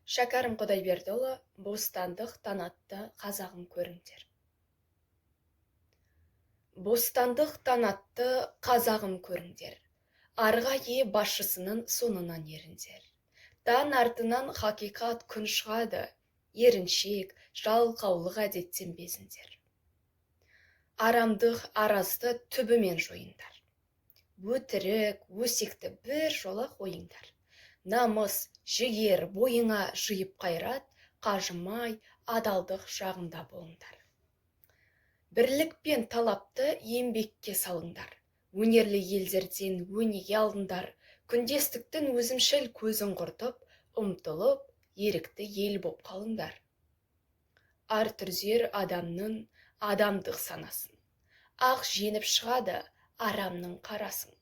Шәкәрім Құдайбердіұлы, «Бостандық таң атты, қазағым, көріңдер». Бостандық таң атты, қазағым, көріңдер. Арға ие басшысының соңынан еріңдер. Таң артынан хақиқат күн шығады, еріншек, жалқаулық әдеттен безіңдер. Арамдық, аразды түбімен жойыңдар. Өтірік, өсекті бір жола қойыңдар. Намыс, жігер бойыңа жиып қайрат, қажымай, адалдық жағында болыңдар. Бірлік пен талапты еңбекке салыңдар. Өнерлі елдерден өнеге алыңдар. Күндестіктің өзімшіл көзін құртып, ұмтылып, ерікті ел боп қалыңдар. Ар түзер адамның адамдық санасын. Ақ жеңіп шығады арамның қарасын.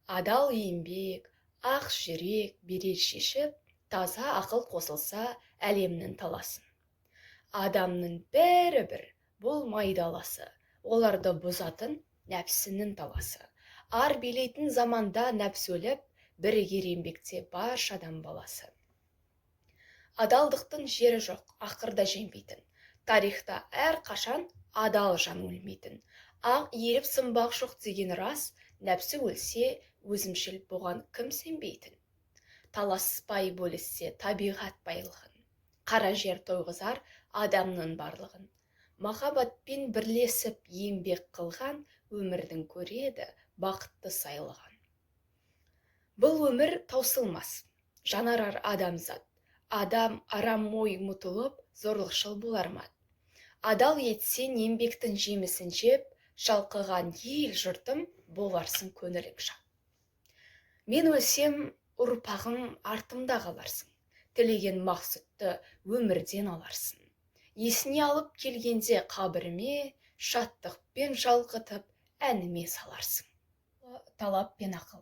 Адал еңбек, ақ жүрек берер шешіп, таза ақыл қосылса әлемнің таласын. Адамның бәрі бір, бұл майдаласы, оларды бұзатын нәпсінің таласы. Ар билейтін заманда нәпсі өліп, бірігер еңбекте барша адам баласы. Адалдықтың жері жоқ, ақырда жеңбейтін. Тарихта әр қашан адал жан өлмейтін. Ақ иіліп сынбақ жоқ деген рас, нәпсі өлсе, өзімшіл бұған кім сенбейтін? Таласпай бөліссе табиғат байлығын. Қара жер тойғызар адамның барлығын. Махаббатпен бірлесіп еңбек қылған өмірдің көреді бақытты сайлығын. Бұл өмір таусылмас, жанарар адамзат. Адам арам ой ұмытылып, зорлықшыл болар ма? Адал етсең еңбектің жемісін жеп, шалқыған ел жұртым боларсың көңілің шат. Мен өлсем, ұрпағым артымда қаларсың. Тілеген мақсұтты өмірден аларсың. Есіне алып келгенде қабіріме, шаттықпен шалқытып әніме саларсың. Талап пен ақыл.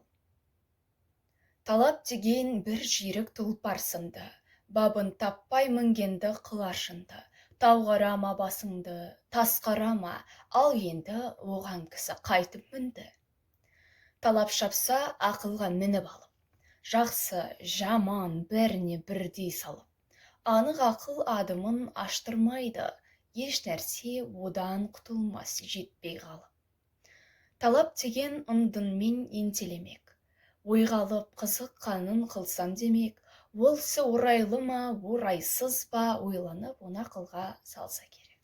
Талап деген бір жүйрік тұлпар сынды, бабын таппай мінгенді қылар шынды. Тауға ұрама басыңды, тасқа ұрама, ал енді оған кісі қайтып мінді. Талап шапса ақылға мініп алып, жақсы, жаман бәріне бірдей салып. Анық ақыл адымын аштырмайды, еш нәрсе одан құтылмас жетпей қалып. Талап деген ындынмен ентелемек, ойға алып қызыққанын қылсам демек, ол ісі орайлы ма, орайсыз ба, ойланып оны ақылға салса керек.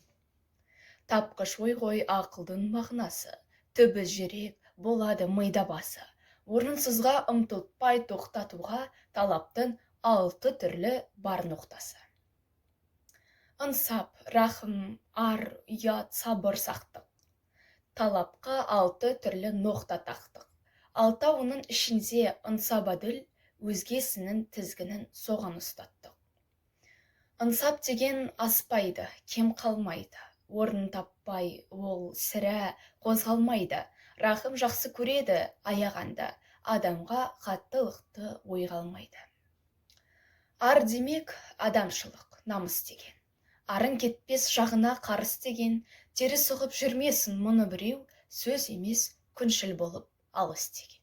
Тапқыш ой ғой ақылдың мағынасы, түбі жүрек болады мида басы. Орынсызға ұмтылтпай тоқтатуға талаптың алты түрлі бар ноқтасы. Ынсап, рахым, ар, ұят, сабыр, сақтық. Талапқа алты түрлі ноқта тақтық. Алтауының ішінде ынсап әділ, өзгесінің тізгінін соған ұстаттық. Ынсап деген аспайды, кем қалмайды. Орын таппай ол сірә қозғалмайды. Рахым жақсы көреді аяғанды, адамға қаттылықты ойға алмайды. Ар демек адамшылық, намыс деген. Арың кетпес жағына қарыс деген, теріс ұғып жүрмесін мұны біреу, сөз емес күншіл болып алыс деген.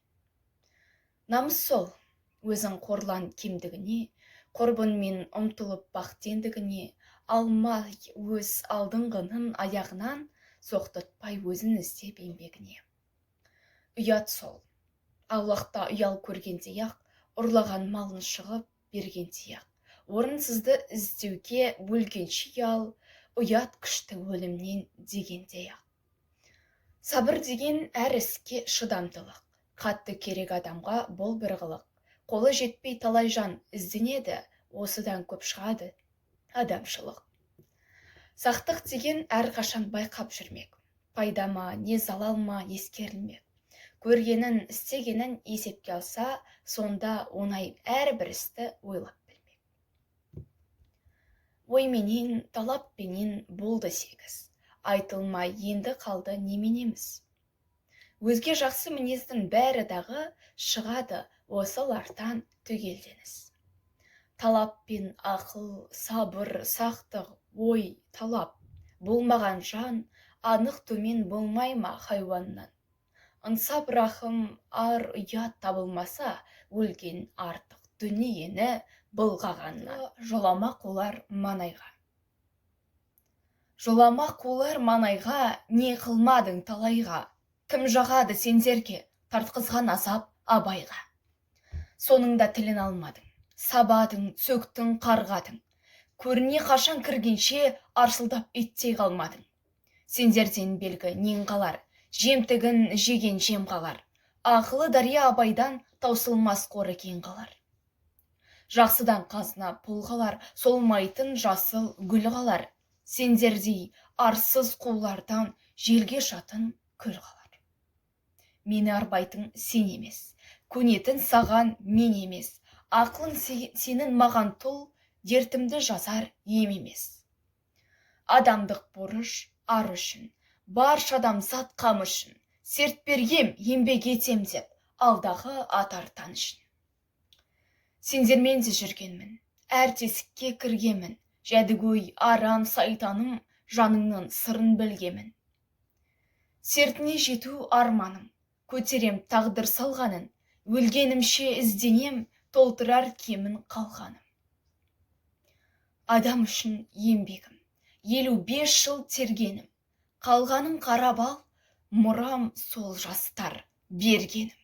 Намыс сол, өзің қорлан кемдігіне, құрбыңмен ұмтылып бақ теңдігіне, алмай өз алдыңғының аяғынан, соқтыртпай өзін іздеп еңбегіне. Ұят сол, аулақта ұял көргендей-ақ, ұрлаған малын шығып бергендей-ақ. Орынсызды іздеуге өлгенше ұял, ұят күшті өлімнен дегендей-ақ. Сабыр деген әр іске шыдамдылық, қатты керек адамға бұл бір қылық. Қолы жетпей талай жан ізденеді, осыдан көп шығады адамшылық. Сақтық деген әрқашан байқап жүрмек, пайда ма, не залал ма ескерілмек. Көргенін, істегенін есепке алса, сонда оңай әрбір істі ойлап білмек. Ойменен, талаппенен болды сегіз. Айтылмай енді қалды неменеміз. Өзге жақсы мінездің бәрі дағы шығады осылардан түгелденіс. Талап пен ақыл, сабыр, сақтық, ой, талап. Болмаған жан анық төмен болмай ма хайуаннан. Ынсап, рахым, ар, ұят табылмаса, өлген артық дүниені Былғағаннан. Жоламақ олар маңайға. Жоламақ олар маңайға, не қылмадың талайға? Кім жағады сендерге тартқызған азап Абайға? Соның да тілін алмадың, сабадың, сөктің, қарғадың. Көріне қашан кіргенше арсылдап иттей қалмадың. Сендерден белгі нең қалар, жемтігін жеген жем қалар. Ақылы дария Абайдан таусылмас қоры кең қалар. Жақсыдан қазына пұл қалар, солмайтын жасыл гүл қалар. Сендердей арсыз қулардан желге ұшатын күл қалар. Мені арбайтын сен емес, көнетін саған мен емес. Ақылың сенің маған тұл, дертімді жазар ем емес. Адамдық борыш ар үшін, барша адамзат қамы үшін. Серт бергем еңбек етем деп, алдағы атар таң үшін. Сендермен де жүргенмін, әр тесікке кіргенмін. Жәдігөй, арам, сайтаным, жаныңның сырын білгемін. Сертіне жету арманым, көтерем тағдыр салғанын. Өлгенімше ізденем, толтырар кемін қалғаным. Адам үшін еңбегім, 55 жыл тергенім. Қалғаның қара бал, мұрам сол жастар бергенім.